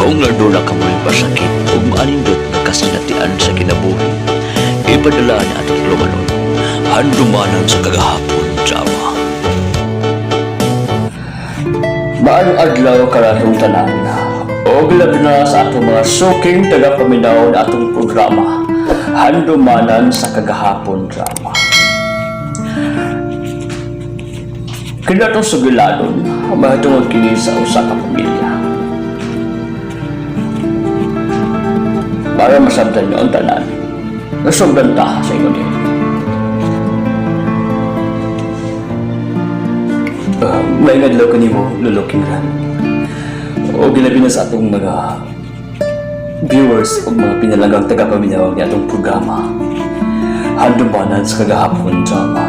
Kung aduna kamoy pasakit ug maanindot nga kasinatian sa kinabuhi, ipadala ni atong tulumanon, Handumanan sa Kagahapon Drama. Maayong adlaw kanatong tanan. Og labi na sa atong mga suking tagapaminaw na atong programa, Handumanan sa Kagahapon Drama. Kini atong sugilanon, mahitungod kini sa usa ka pamilya. Para masabtan niyo ang tanan, nasugdan ta sa ingon ni. May adlaw kanimo, Lolo Kingran. O gilabi na sa atong mga viewers o mga pinalanggang tagapaminaw ni atong programa, Handumanan sa Kagahapon Drama.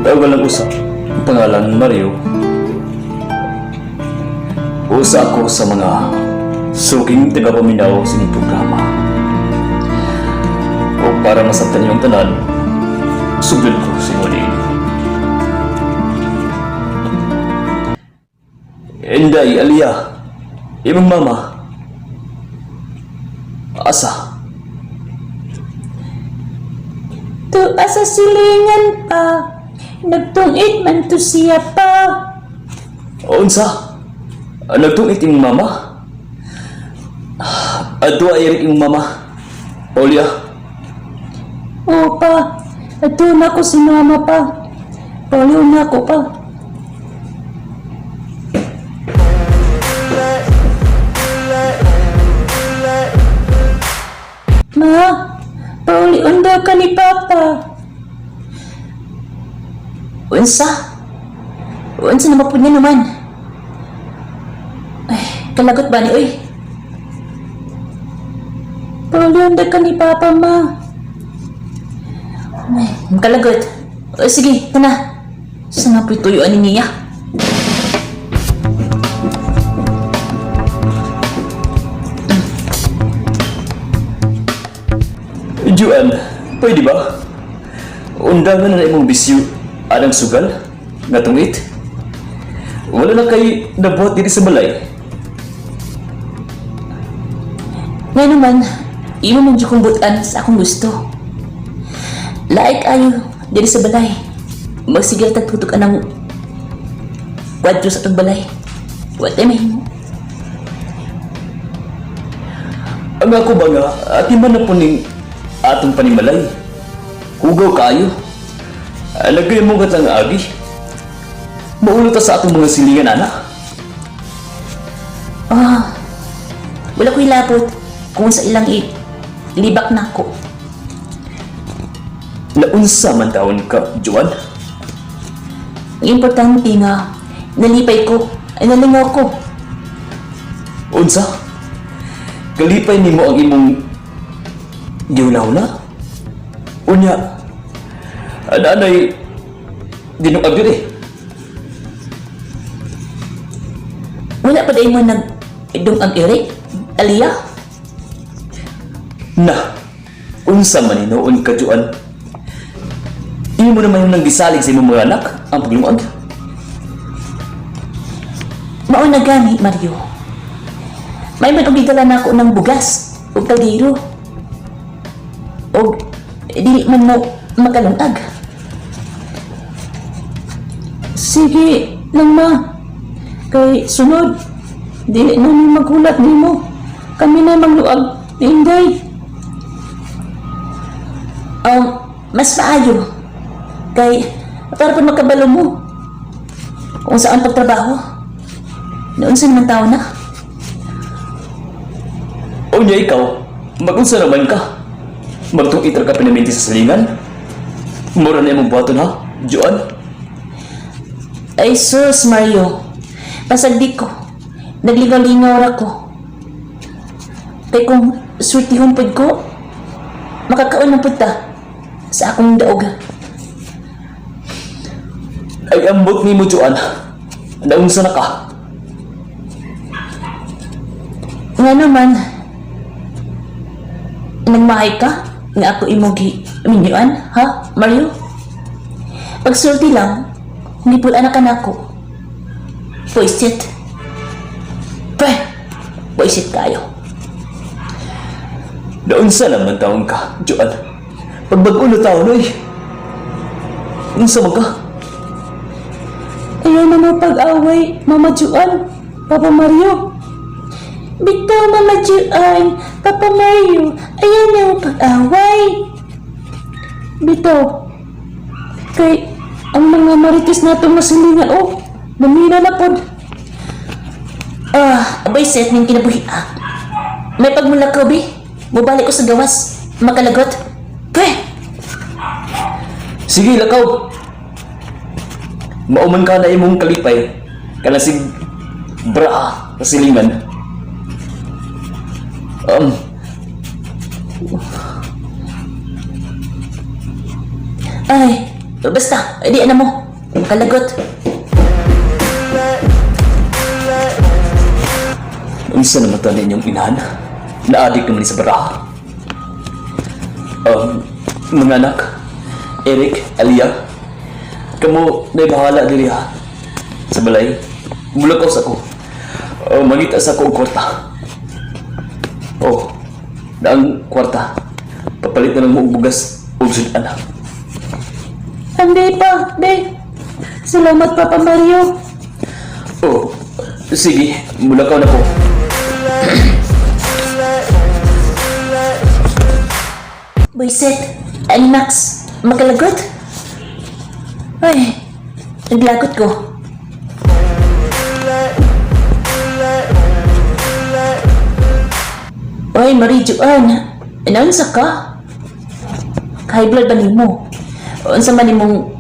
Tawag lang usa, ang pangalan Mario. Usa ako sa mga suking tagapaminaw sa inyong programa. O para masabtan niyong tanan, sugdan ko sa inyo din. Inday, Alia, imong mama. Asa? Tua sa silingan pa, nagtungit man to siya pa. Unsa? Nagtungit imong mama? Adto ay imong mama. Olia, Oo pa, ato na ko si mama pa. Pauliw na ko pa. Ma, paulion daw ka ni Papa. Unsa? Unsa na mapud niya naman? Ay, kalagot ba ni oy? Paulion daw ka ni Papa, ma. Ay, kalagot. O, sige, tana. Sa nga po'y tuyuan ni niya. Juan, pwede ba? Undangan na imong bisyo anang sugal nga tungit. Wala na kay nabuhat diri sa balay. Ngayon naman, imo man dyan kong butan sa akong gusto. Laik ayo, diri sa balay. Magsigil tagtutok anang kwadro sa atong balay. Wa tay mahimo. Ang ako ba nga, ati man na po ning atong panimalay. Hugaw kayo. Alagay mo katang agi. Maulo ta sa atong mga silingan, anak. Ah, wala ko'y labot kung sa ilang libak na ako. Naunsa man taon ka, Juan? Ang importante nga, nalipay ko, ay nalingaw ko. Unsa? Galipay nimo ang imong giunahuna? Unya, ananay dinungag diri. Wala pa dahil mo nag ang Eric, Aliyah. Na, unsa man hinuon ka, Juan? Imo naman yung nanggisalig sa imong mga anak ang paglungag. Mauna gani, Mario. May man og gidala na ako ng bugas ug kaldero. Og dili man mo makalungag. Sige lang ma. Kay sunod, dili na mi maghulat nimo. Kami na magluag ni Inday. Mas maayo. Kay para po makabalo mo kung saan pagtrabaho. Noon sa naman tao na. Unya ikaw, magunsa naman ka. Magtungit ra ka pinaminti sa silingan. Mura na imong buhaton ha, Juan. Ay sus, Mario. Pasagdi ko. Nagligaw-lingaw ra ko. Kay kung swertihon pod ko, makakaon na pud ta sa akong daog. Ay ambot nimo, Juan. Naunsa na ka? Nga naman, nagmahay ka nga ako imong gi minyuan, ha, Mario? Pagsulti lang, hindi po anak ka nako. Poisit. Pre! Buisit kayo. Naunsa naman taon ka, Joan? Pagbag-o na taon, oy. Unsa man ka? Ayaw na mo pag-away, Mama Juan, Papa Mario. Bitaw, Mama Juan, Papa Mario, ayaw na mo pag-away. Bitaw, kay ang mga marites nato masilingan, oh, namina na pod. Ah, abay set ning kinabuhi ah. May pagmula ko, bi. Mubalik ko sa gawas. Makalagot. Pweh! Sige, lakaw. Mauman ka na imong kalipay. Kana sig bra kasilingan. Um, Ay, basta, di na mo. Makalagot. Unsa naman ta ninyong inahan? Naadik naman ni sa baraha. Mga anak, Eric, Alia, kamo na bahala diri ha. Sa balay, mulakaw sa ko. Mangita sa ko og kwarta. Oh, daang kwarta. Papalit na lang mo og bugas og sudan. Hindi pa, be. Salamat, Papa Mario. Oh, sige, mulakaw na ko. Boyset, ani Max, makalagot? Ay, naglagot ko. Oy, Marie Joan, naunsa ka? High blood ba nimo? Unsa man nimong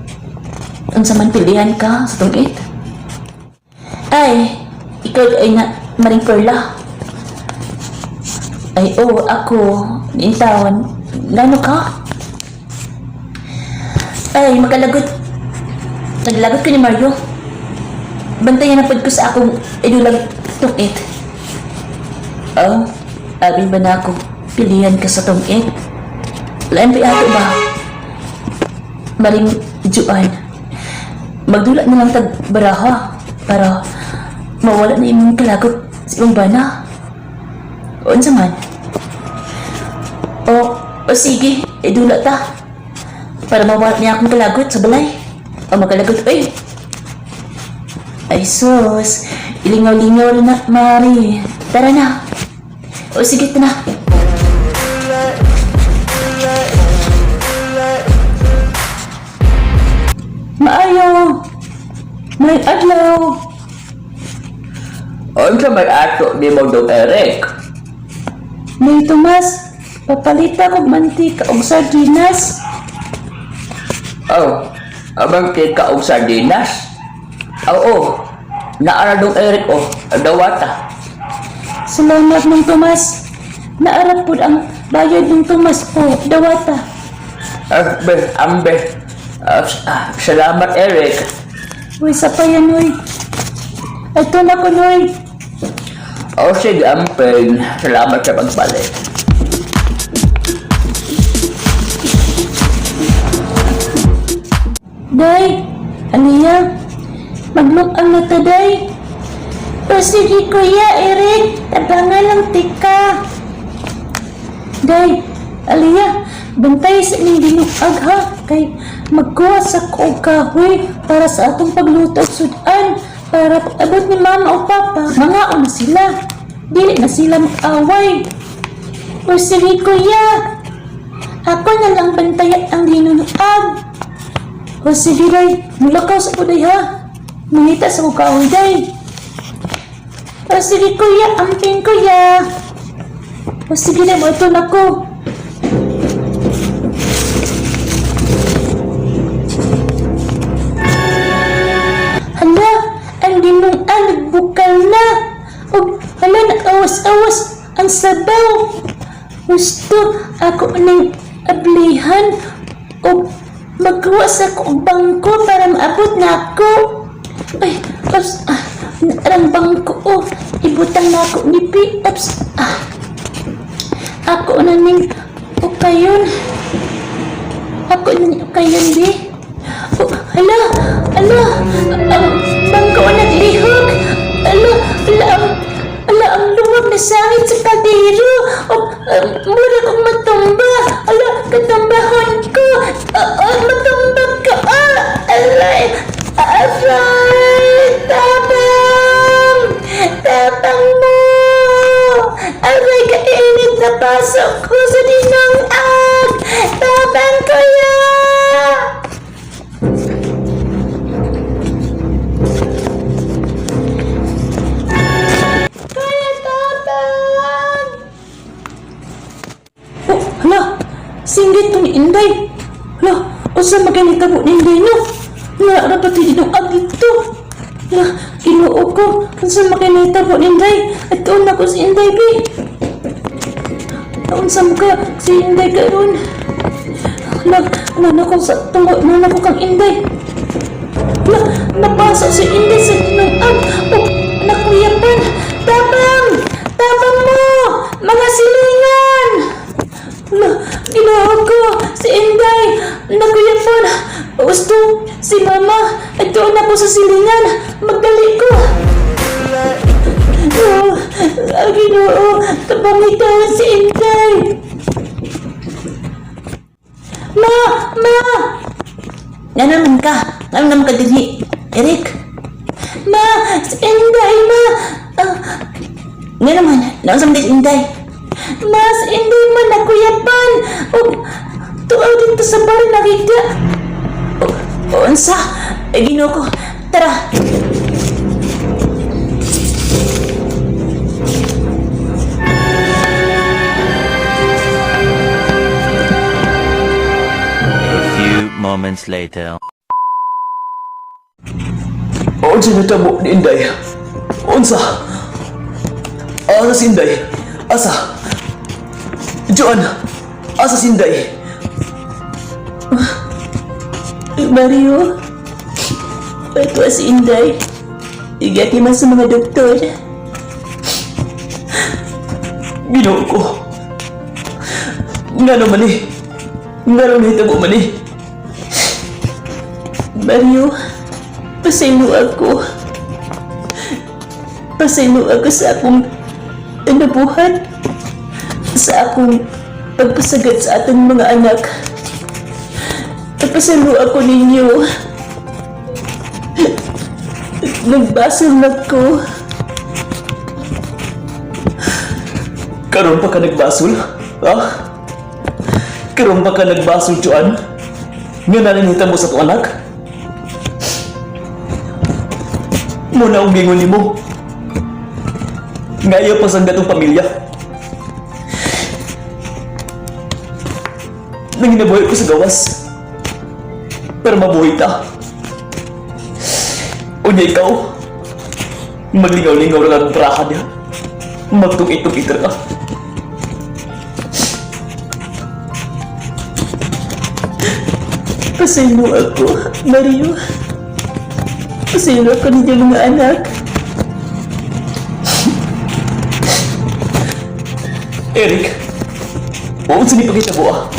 unsa man pilihan ka sa tungit? Ay, ikaw ay na Maring Perla. Ay, oh, ako, nintawan. Gano ka? Ay, makalagot. Naglagot ko ni Mario. Bantayan na pod ko sa akong idulag tungit. Oh, abi ba na ako pilihan ka sa tungit? Lain pa ato ba? Maring Juan. Magdula na lang tag baraha para mawala na imong kalagot sa imong bana. Unsa man? O, o sige, idula ta. Para mawala niya akong kalagot sa balay. O makalagot, ay. Ay sus, ilingaw-lingaw na, Mari. Tara na. O sige, tara na. Maayo. May adlaw. Unsa may ato nimo dong Eric? May Tomas, papalita kog mantika og sardinas. Oh, amang ka og sardinas. Oo, naara dong Eric oh, dawata. Salamat ng Tomas. Naarap pud ang bayad ng Tomas po, dawata. Ambe, ambe. Salamat Eric. Uy, sa pa yan, uy. Ito na ko, uy. Oh, sige, amping. Salamat sa pagbalik. Day, Aliyah, maglukang na ta, Day. O sige, Kuya Eric, tabangan lang tika. Day, Aliyah, bantay sa inyong dinuag ha, kay magkuha sa ko og kahoy para sa atong pagluto og sudan para pag-abot ni mama o papa, mangaon na sila. Dili na sila mag-away. O sige, Kuya, ako na lang bantayan ang dinunuag. O sige, Day. Mulakaw sa kuday, ha? Mangita sa kukahoy, Day. O sige, kuya. Amping, kuya. O sige na mo, ito na ko. Hala, ang dinungan nagbukal na. O hala, nag-awas-awas ang sabaw. Gusto ako ning ablihan o magkuha sa akong bangko para maabot na ako. Ay, ops, ah, ang bangko, oh, ibutang na ako ni P, ops, ah, ako na ning ukayon. Ako na ning ukayon, di. Oh, hala, hala, ang bangko naglihok. Hala, hala, ang luwag na sa Mura kong matumba. Ala, katambahon ko. Matumba ka. Alay. Aray, tabang. Tabang mo. Aray, kainit na pasok ko sa dinungag. Tabang, kuya. Kuya, tabang. Oh, hala. Singgit to ni Inday. Hala, usa magani tabo ni Inday no? Hala, dapat dinungag dito. Hala, Ginoo ko. Unsa magani tabo ni Inday? At na ko si Inday, bi. Unsa mo ka si Inday karon? Hala, nana ko sa tungo, nana ko kang Inday. Hala, napasok si Inday sa dinungag. Oh, nakuyapan. Tabang! Tabang mo! Mga silingan! Hala, Ginoo ko, si Inday, nakuyapan. Gusto, si Mama, at doon ako sa silingan. Magdali ko. Oh, Ginoo, tabang ikaw si Inday. Ma! Ma! Nga naman ka. Nga naman ka dinhi. Eric. Ma! Si Inday, ma! Nga naman. Naunsa man si Inday? Ma, si Inday man, nakuyapan. O, tuaw dito sa bar, nakita. O, unsa? Ay, Ginoo ko. Tara. A few moments later. Unsa natabo ni Inday? Unsa? Asa si Inday? Asa? Joan! Asa si Inday? Mario, ito si Inday. Igati man sa mga doktor. Ginoo ko. Nga naman eh. Nga naman hitabo man eh. Mario, pasaylo ako. Pasaylo ako sa akong nabuhat. Sa akong pagpasagat sa atong mga anak. Pasaylo ako ninyo. Nagbasol na ko. Karon pa ka nagbasol? Ha? Karon pa ka nagbasol, Joan? Nga nanin hitabo sa tuong anak? Muna ang gingon nimo. Nga ayaw pa sa gatong pamilya. Nanginabuhi ko sa gawas. Pero mabuhi ta. Unya ikaw, maglingaw-lingaw na lang braha niya. Magtong-itong ka. Pasaylo ako, Mario. Pasaylo ako ninyo mga anak. Eric, huwag sa ni pagkita ah.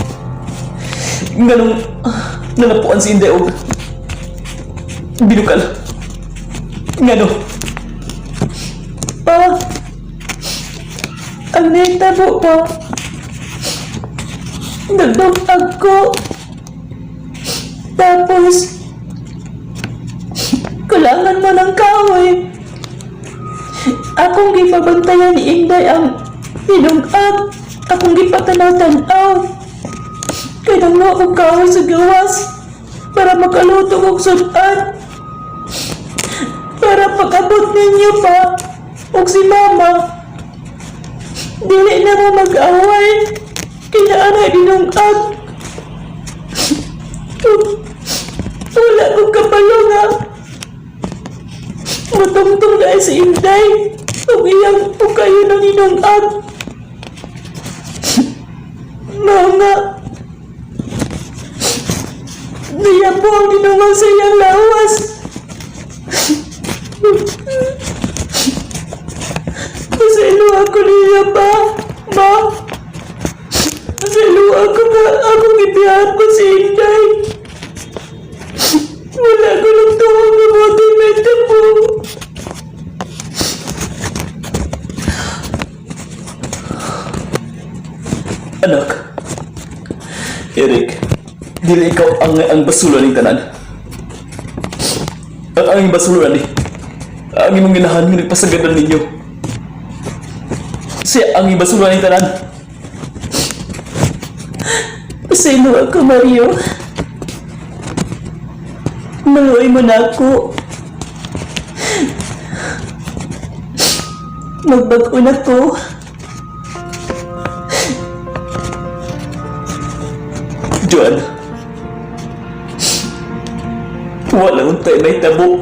Nganong nanapuan si Inday og binukal. Ngano, Pa, ang nahitabo pa, nagdungag ko. Tapos, kulangan mo ng kahoy. Akong gipabantayan ni Inday ang hinungag. Akong gipatanaw-tanaw. Kaya mo akong kahoy sa gawas para makaluto kong sudan. Para pag-abot ninyo pa, ug si Mama, dili na mo mag-away. Kaya ana dinungag. Wala kong kabalo nga. Matungtong na si Inday. Ug iyang ug kayo nang hinungag. Mga niya po ang dinungag sa iyang lawas. Pasaylo ako niya pa, ma. Pasaylo ako nga akong ibiyahan ko si Inday. Wala ko lang tuwang mabuti meta po. Anak. Eric, dili ikaw ang basula ning tanan. Ang anging basula ni ang imong ginahan nga nagpasagadan ninyo. Siya ang basula ning tanan. Pasaylo ako, Mario. Maluoy mo na ako. Magbag-o na ko. Joan, wala untay may tabo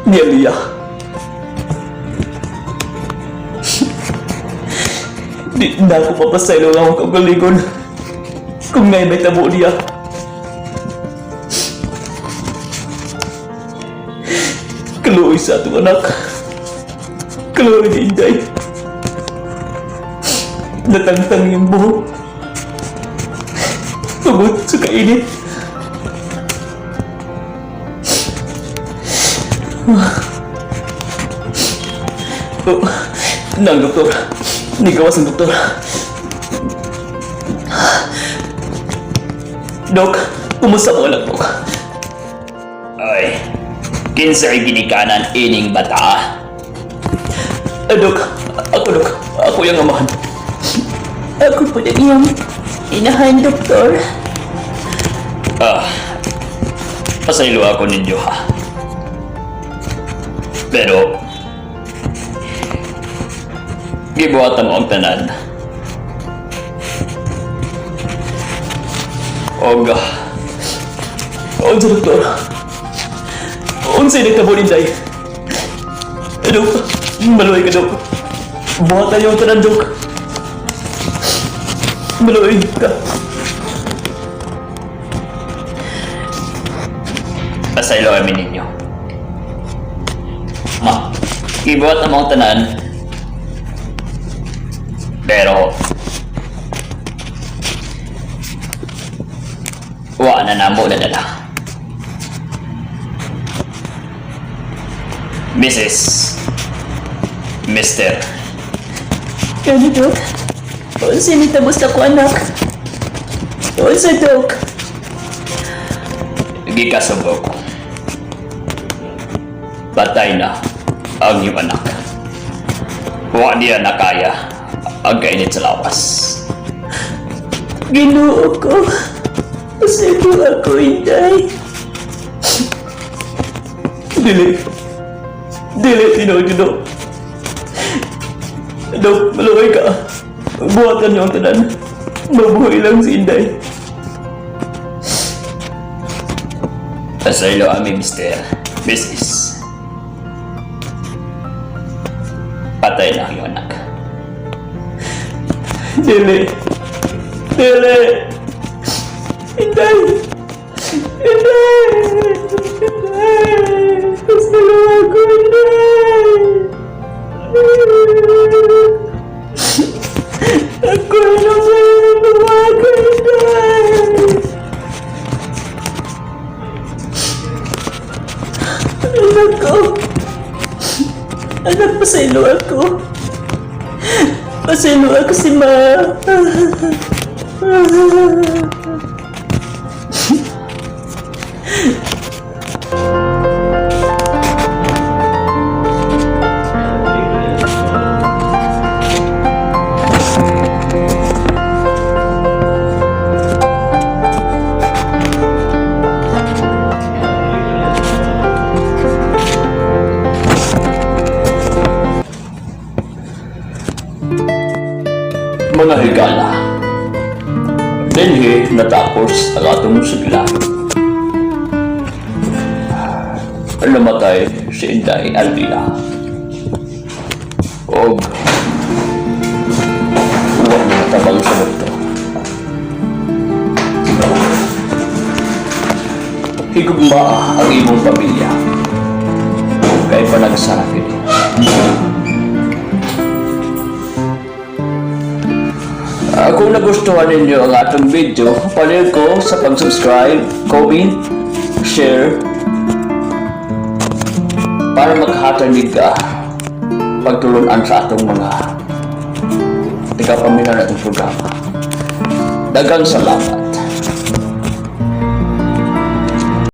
ni Aliyah. Di na ako papasaylo lang ako kagalingon kung may tabo niya. Kaluoy sa atong anak. Kaluoy ni Inday. Natangtang yung buhok. Tungod sa kainit. Oh, nang doktor. Nigawas ang doktor. Dok, kumusta mo anak, Dok? Ay, kinsay ginikanan ining bata? Ay, Dok, ako, Dok. Ako yung amahan. Ako po na iyong inahan, doktor. Ah, pasaylo ako ninyo ha. Pero, gibuhatan mo ang tanan. Og, unsa doktor? Unsay nagtabo ninday? Dok, maluoy ka, Dok. Buhatan niyo ang tanan, Dok. Maluoy ka. Pasaylo kami ninyo. Ma, gibuhat na mong tanan. Pero, wa na namo na dala. Mrs. Mr. Kani, Dok? Unsa ni tabos ako, anak? Unsa, Dok? Gikasubo ko. Patay na ang iyong anak. Wa niya nakaya ang kainit sa lawas. Ginoo ko. Pasaylo ako, Inday. Dili. Dili, tinuod yun, Dok. Dok, maluoy ka. Buhatan niyo ang tanan. Mabuhay lang si Inday. Pasaylo ami, Mr. Mrs. Patay na ang iyong anak. Dili. Dili. Inday. Inday! Inday! Pasaylo ako, Inday! Ako naman, ako, Inday! Anak ko. Anak, pasaylo ako. Pasaylo ako si Ma. Mga higala, dinhi natapos ang atong sigla. Namatay si Inday Aldila. Og wa na tabang sa doktor. Higugma ang imong pamilya. Kay panagsara kini. Kung nagustuhan ninyo ang atong video, palihog ko sa pag-subscribe, comment, share, para makahatag ka pagtulunan sa atong mga Nagapaminaw na itong programa. Daghang salamat.